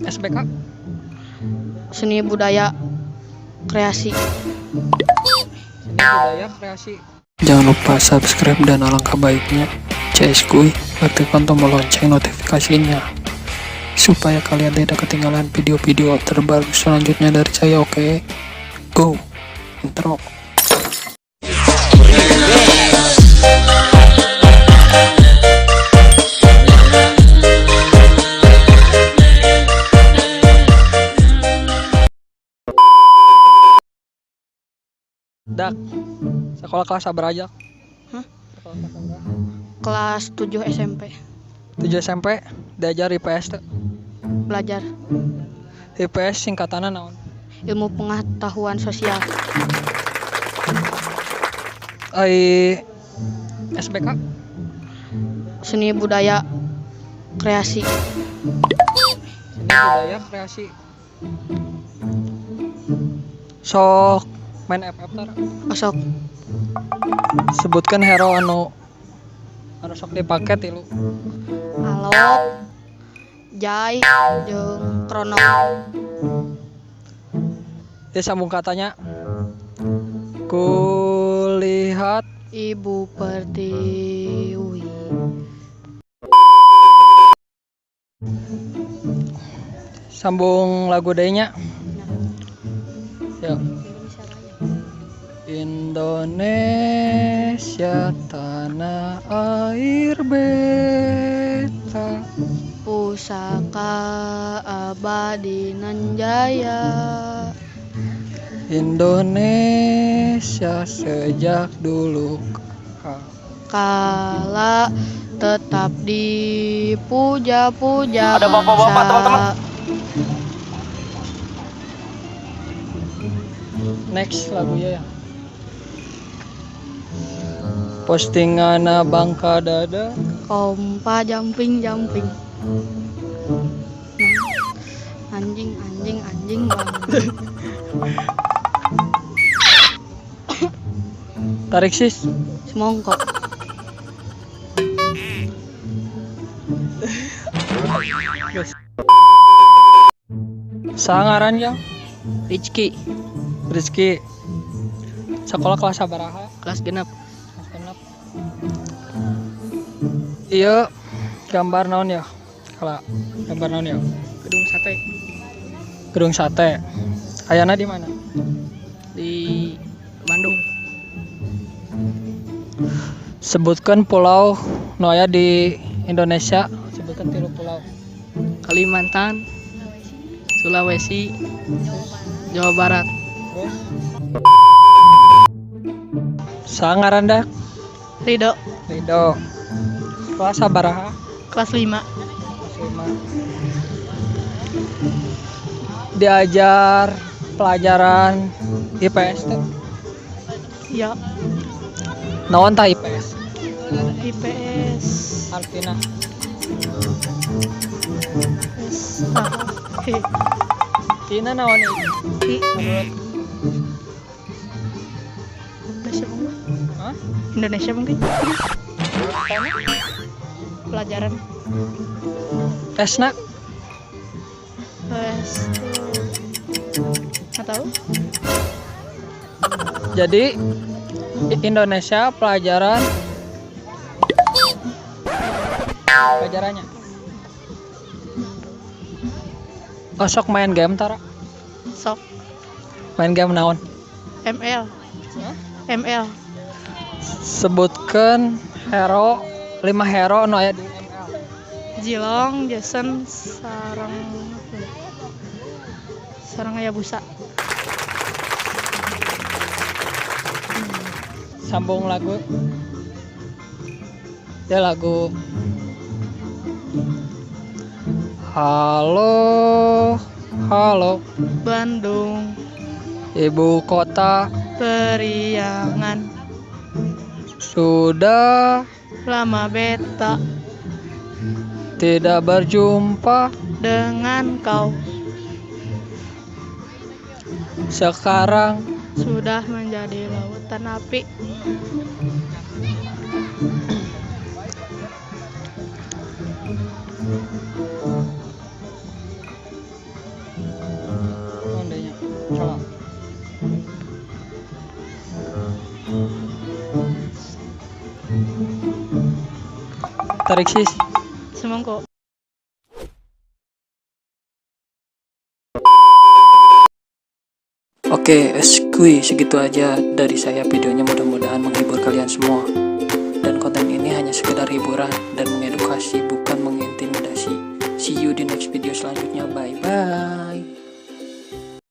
SBK. Seni budaya kreasi. Seni budaya kreasi. Jangan lupa subscribe dan alangkah baiknya CS kuy, aktifkan tombol lonceng notifikasinya supaya kalian tidak ketinggalan video-video terbaru selanjutnya dari saya. Oke, go intro. Dak. Sekolah kelas sabaraha aja? Hah? Sekolah kelas sabaraha? Kelas 7 SMP. 7 SMP diajar IPS teu? Belajar. IPS singkatanna naon? Ilmu pengetahuan sosial. Ai SBK. Seni budaya kreasi. Seni budaya kreasi. Sok main FF tara? Osok. Sebutkan hero anu anu sok dipake tilu. Alok, Jai, jeung Krono. Ya sambung katanya. Kulihat Ibu Pertiwi. Sambung lagu deui nya. Yuk. Indonesia tanah air beta, pusaka abadi nan jaya. Indonesia sejak dulu kala tetap dipuja-puja. Ada bapak-bapak, teman-teman. Next lagunya ya. Postingan bangka dada, kompa jumping jumping, anjing anjing anjing bang. Tarik sis. Semongko. Sangaran ya? Rizky. Rizky. Sekolah kelas sabaraha? Kelas genep. Kelas genep. Iya, gambar naon ya? Kala gambar naon ya? Gedung sate. Gedung sate. Ayana di mana? Di Bandung. Sebutkan pulau nu aya di Indonesia. Sebutkan 3 pulau. Kalimantan, Sulawesi, Jawa Barat. Terus? Sangaran dah? Rido. Rido. Kelas sabaraha? Kelas 5. Kelas 5. Diajar pelajaran IPS teh? Iya. Naon tah IPS? IPS. Artina. S A H. Tina naon ieu? I. Menurut Indonesia mungkin. Hah? Indonesia mungkin. Pelajaran. Esna? S. Nggak tahu. Jadi Indonesia pelajaran pelajarannya. Oh, sok main game tara? Sok. Main game naon? ML. Hah? ML. Sebutkan hero 5 hero nu aya di ML. Zilong, Jason, sarang sarang Hayabusa. Sambung lagu. Ya lagu. Halo, halo Bandung, ibu kota Periangan. Sudah lama beta tidak berjumpa dengan kau. Sekarang sudah menjadi lautan api. Colok. Tarik sis. Semangko. Oke, eskui segitu aja dari saya videonya, mudah-mudahan menghibur kalian semua. Dan konten ini hanya sekedar hiburan dan mengedukasi, bukan